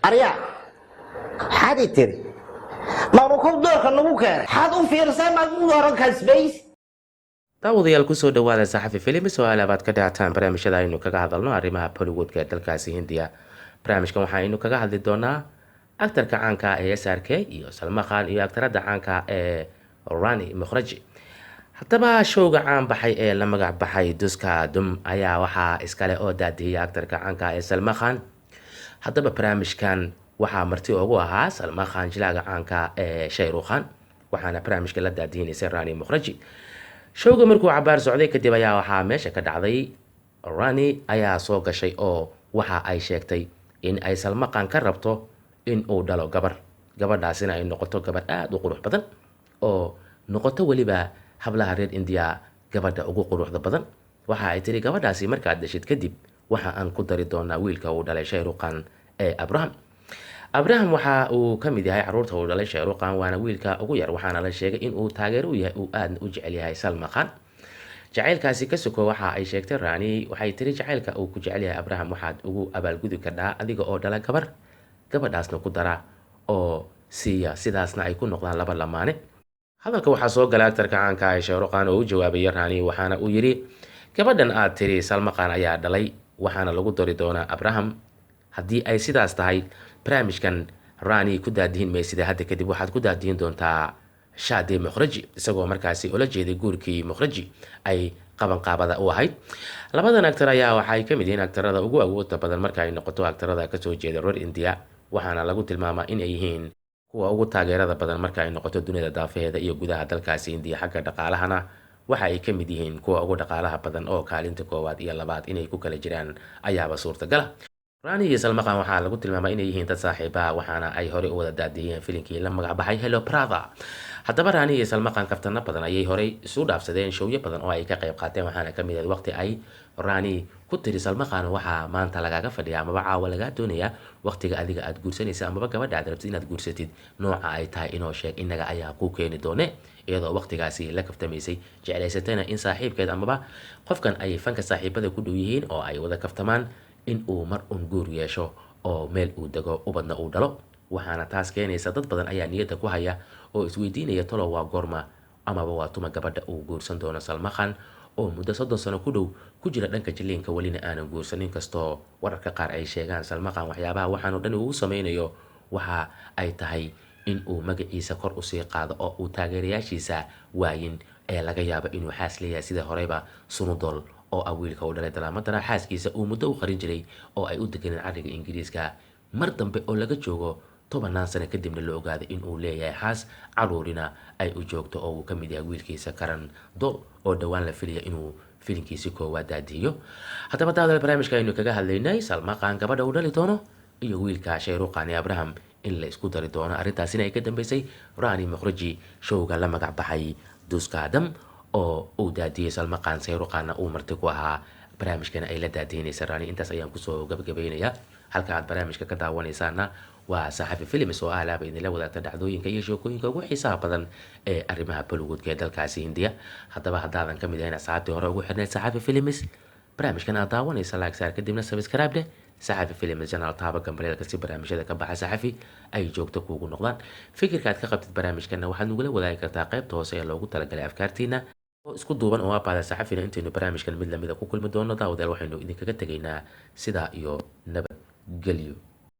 Aryaa, maxaad i tiri? Maanu doorka nagu keenay? Maxaad u fiirsan maad u oran kasbays? Daawadayaal, kusoo dhawaada Saxafi Films oo alaabaad ka dhaataan barnaamijyada aynu kaga hadalno arrimaha Bollywoodka ee dalkaasi Hindiya. Barnaamijkan waxaaynu kaga hadli doonaa actarka caanka ee SRK iyo Salman Khan iyo actaradda caanka ee Rani Mukherjee. Haddaba, showga caan baxay ee la magac baxay Duska Dum ayaa waxaa iskale oo daadiyay actarka caanka ee Salman Khan. Haddaba, barnaamijkan waxaa marti ugu ahaa Salman Khan jilaaga caanka ee Shahrukh Khan, waxaana barnaamijka la daadiyinaysay Rani Mukherjee. Showga markuu cabaar socday kadib ayaa waxaa meesha ka dhacday, Rani ayaa soo gashay oo waxa ay sheegtay in ay Salman Khan ka rabto in uu dhalo gabar, gabadhaasina ay noqoto gabar aada u qurux badan oo noqoto weliba hablaha reer Indiya gabadha ugu quruxda badan. Waxa ay tiri, gabadhaasi markaad dhashid kadib, waxa aan ku dari doonaa wiilka uu dhalay Shahrukh Khan ee Abraham. Abraham waxa uu ka mid yahay caruurta uu dhalay Shahrukh Khan, waana wiilka ugu yar, waxaana la sheegay in uu taageero u yahay, uu aadna u jecel yahay Salman Khan. Jacaylkaasi ka soko, waxa ay sheegtay Rani, waxay tiri, jacaylka uu ku jecel yahay Abraham waxaad ugu abaalgudi kardhaa adiga oo dhala gabar, gabadhaasna ku dara oo siiya, sidaasna ay ku noqdaan laba lamaane. Hadalka waxaa soo galay actarka caanka ah ee Shahrukh Khan oo u jawaabayay Rani, waxaana uu yidhi, gabadhan aad tiri Salman Khan ayaa dhalay, waxaana lagu dari doonaa Abraham, haddii ay sidaas tahay, barnaamijkan Rani ku daadihin maysida, hadda kadib waxaad ku daadihin doontaa Shaadi Mukherjee, isagoo markaasi ula jeeday guurkii Mukherjee ay qabanqaabada u ahayd. Labadan actor ayaa waxay ka mid yihiin actarada ugu awooda badan marka ay noqoto actarada kasoo jeeda reer India, waxaana lagu tilmaamaa inay yihiin kuwa ugu taageerada badan marka ay noqoto dunida daafaheeda iyo gudaha dalkaasi Indiya. Xagga dhaqaalahana waxa ay ka mid yihiin kuwa ugu dhaqaalaha badan, oo kaalinta koowaad iyo labaad inay ku kala jiraan ayaaba suurtagala. Rani iyo Salman Khan waxaa lagu tilmaamaa inay yihiin dad saaxiibaha, waxaana ay horey u wada daadiyeen filinkii la magac baxay Hello Brother. Haddaba, Rani iyo Salman Khan kaftano badan ayay horey isu dhaafsadeen showyo badan oo ay ka qayb qaateen, waxaana kamid ahayd waqti ay Rani ku tiri Salman Khan, waxaa maanta lagaaga fadhiya amaba caawa lagaa doonayaa waqtiga adiga aad guursanaysa amaba gabadha aad rabtid inaad guursatid nooca ay tahay inoo sheeg, inaga ayaa kuu keeni doone, iyadoo waqtigaasi la kaftamaysay, jeclaysatayna in saaxiibkeed amaba qofkan ay fanka saaxiibada ku dhow yihiin oo ay wada kaftamaan in uu mar un guur yeesho oo meel uu dego, ubadna uu dhalo. Waxaana taas keenaysa, dad badan ayaa niyadda ku haya oo isweydiinaya, tolo waa goorma amaba waa tuma gabadha uu guursan doono Salman Khan, oo muddo 30 sano ku dhow ku jira dhanka jiliinka, welina aanan guursanin, kastoo wararka qaar ay sheegaan Salman Khan waxyaabaha waxaanu dhan ugu sameynayo waxa ay tahay in uu magaciisa kor usii qaado oo uu taageerayaashiisa waayin ee laga yaabo inuu xaas leeyahay, sida horeyba Sunny Deol oo ah wiilka uu dhalay dalaamadana xaaskiisa uu muddo u qarin jiray oo ay u deganeen cariga Ingiriiska, mar dambe oo laga joogo 10-aan sano kadibna la ogaaday in uu leeyahay xaas, caruurina ay u joogto, oo uu ka mid yahay wiilkiisa Karan Deol oo dhowaan la filaya inuu filinkiisi koowaad daadiyo. Haddaba daadal, barnaamijka aynu kaga hadlaynay Salman Khan gabadha uu dhali doono iyo wiilka Shahrukh Khan ee Abraham in la isku dari doono, arrintaasina ay ka dambeysay Rani Mukherjee showga la magac baxay Duska Dum oo uu daadiyey Salman Khan, Shahrukh Khanna uu marti ku ahaa, barnaamijkana ay la daadiinaysa Rani. Intaas ayaan kusoo gabagabaynayaa. Halka aad barnaamijka ka daawanaysaana waa Saxafi Films oo ah laaba idinla wadaagta dhacdooyinka iyo sheekooyinka ugu xiisaha badan ee arrimaha Bollywoodka ee dalkaasi Hindiya. Haddaba, haddaadan ka mid ahayn asxaabtii hore ugu xirnayd Saxafi Films, barnaamijkan aad daawanaysa like saar, kadibna subscribe dheh Saxafi Films channel, taaba gambaleelka si barnaamijyada ka baxa Saxafi ay joogto kuugu noqdaan. Fikirka aad ka qabtid barnaamijkana waxaad nagula wadaagi kartaa qaybta hoose ee loogu talagalay afkaartiina oo isku duuban oo abaada Saxafina. Intaynu barnaamijkan mid lamida ku kulmi doono, daawadayaal, waxaynu idinkaga tegaynaa sidaa iyo nabadgelyo.